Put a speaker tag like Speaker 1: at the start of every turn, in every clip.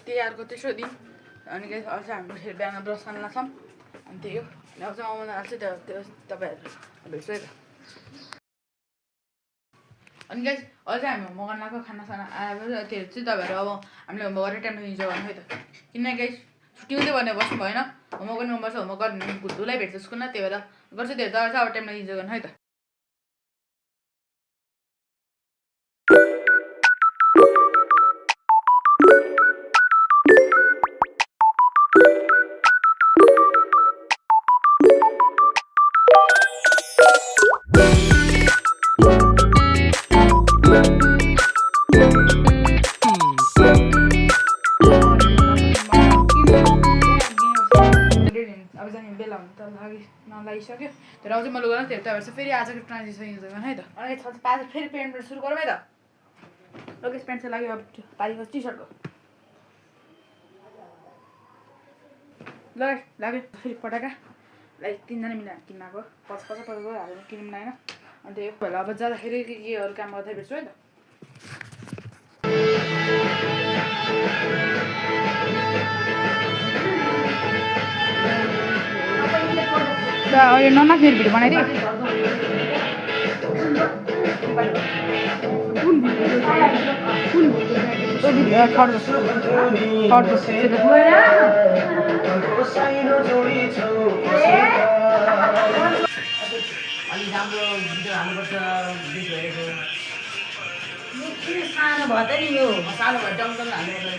Speaker 1: तिहारको तेस्रो दिन अनि गाइस अझ हाम्रो फेरि बिहान ब्रस खान लाग्छौँ अनि त्यही हो अनि अझ आउन लाग्छ त्यो तपाईँहरू भेट्छु है त अनि गाइस अझै हामी मगाउन लगाएको खानासाना आएर त्योहरू चाहिँ तपाईँहरू अब हामीले होमवर्क गरेर टाइममा इन्जोय गर्नु है त किनकि गाइस छुट्टी हुँदै भने बस्नु भएन होमवर्क पनि गर्नुपर्छ होमवर्क गर्नु धुलै भेट्छ स्कुलमा त्यही भएर गर्छु त्यो चाहिँ अब टाइममा इन्जोय गर्नु है त नलागिसक्यो तर अझै म लुगा त्यो तपाईँहरू चाहिँ फेरि आजको ट्रान्जिसन इन्जोय गर्नु है त अनि फेरि पेन्टबाट सुरु गरौँ है त लोकेस पेन्ट चाहिँ लाग्यो अब पारिको टी सर्टको ल लाग्यो फेरि पटाका लाइक 3 जना मिलाएर किन्नको पछि हालेर किनौँ न होइन अनि त्यही भएर अब जाँदाखेरि केहरू काम गर्दै भेट्छु है त अहिले ननाच्ने भिडियो बनाइदिए
Speaker 2: सानो भयो त नि यो सानो भयो डङ्गल हाल्नु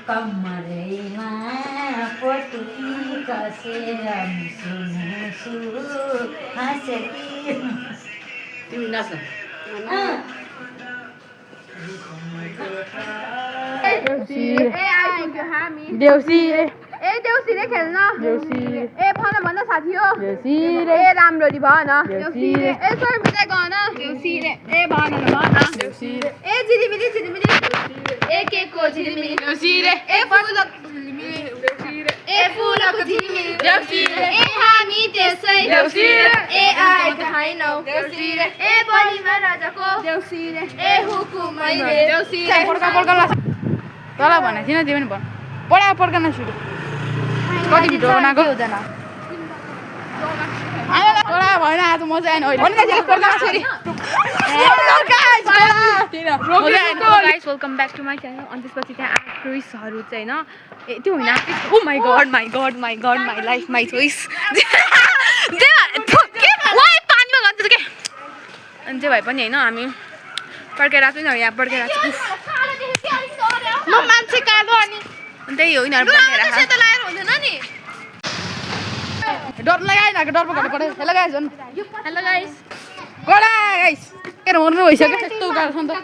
Speaker 2: कमरेमा पटुकी कसेर मुसु हाँसेकी तिमी नाच्न
Speaker 1: देउसी
Speaker 3: देउसीले खेल्न
Speaker 1: देउसी
Speaker 3: भन भन साथी हो
Speaker 1: देउसी
Speaker 3: राम्ररी भन देउसी सर्मिले गन देउसी भन भन
Speaker 1: देउसी
Speaker 3: झिलिमिली झिलिमिली के को झिलिमिली
Speaker 1: देउसी
Speaker 3: फुलको झिलिमिली फुलको झिलिमिली
Speaker 1: देउसी
Speaker 3: हामी त्यसै
Speaker 1: देउसी
Speaker 3: आएको छैनौ देउसी बलिमा राजाको देउसी हुकुमैले
Speaker 1: देउसी पड्का तल भनेको थिएन त्यो पनि भन पड्कान सुरु कति भिडियो बनाएको तोरा भएन आज मजा आएन
Speaker 3: welcome back to my channel अनि त्यसपछि त्यहाँ एक्ट्रेसहरू चाहिँ होइन त्यो होइन oh my God my life my choice पानीमा गर्छ के अनि त्यो भए पनि होइन हामी पड्काइरहेको छौँ यहाँ पड्काइरहेको छौँ म मान्छे कालो अनि त्यही हो यिनीहरू
Speaker 1: डर लगाएन डर पकाउनु पऱ्यो हेलो गाइस झन्
Speaker 3: हेलो गाइस
Speaker 1: कडा गाइस के मर्नु भइसक्यो यस्तो गाह्रो छ नि त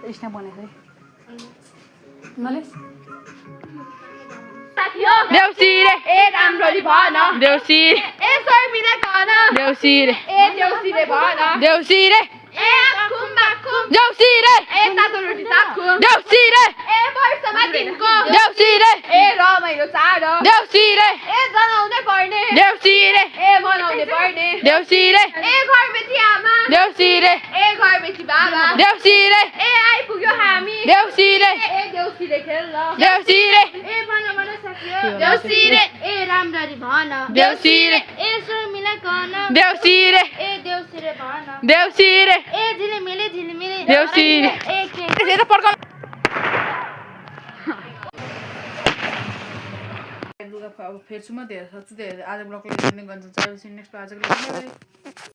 Speaker 1: स्न्याप बनाएको देउसी रे
Speaker 3: राम्ररी भन
Speaker 1: देउसी
Speaker 3: सर्मिला गन
Speaker 1: देउसी रे
Speaker 3: देउसीले भन
Speaker 1: देउसी रे
Speaker 3: खुम बाखुम
Speaker 1: देउसी रे
Speaker 3: तातो रोटी साखुम
Speaker 1: देउसी रे
Speaker 3: वर्षमा दिनको
Speaker 1: देउसी रे
Speaker 3: रमाइलो चाड
Speaker 1: देउसी रे
Speaker 3: जनाउनै पर्ने
Speaker 1: देउसी रे
Speaker 3: मनाउनै पर्ने
Speaker 1: देउसी रे
Speaker 3: घरबेटी आमा
Speaker 1: देउसी रे
Speaker 3: घरबेटी बाबा
Speaker 1: देउसी रे
Speaker 3: आइपुग्यो हामी
Speaker 1: देउसी रे
Speaker 3: देउसीले खेल्न
Speaker 1: देउसी रे
Speaker 3: भन भन सक्यो देउसी रे राम्ररी भन
Speaker 1: देउसी रे
Speaker 3: सर्मिला गन
Speaker 1: देउसी रे
Speaker 3: देउसी रे भन
Speaker 1: देउसी रे
Speaker 3: झिलिमिली
Speaker 1: देउसी रे यता पड्काउनु लुगा अब फेर्छु म धेरै सक्छु धेरै आज ब्लगले गर्नु नेक्स्ट आजको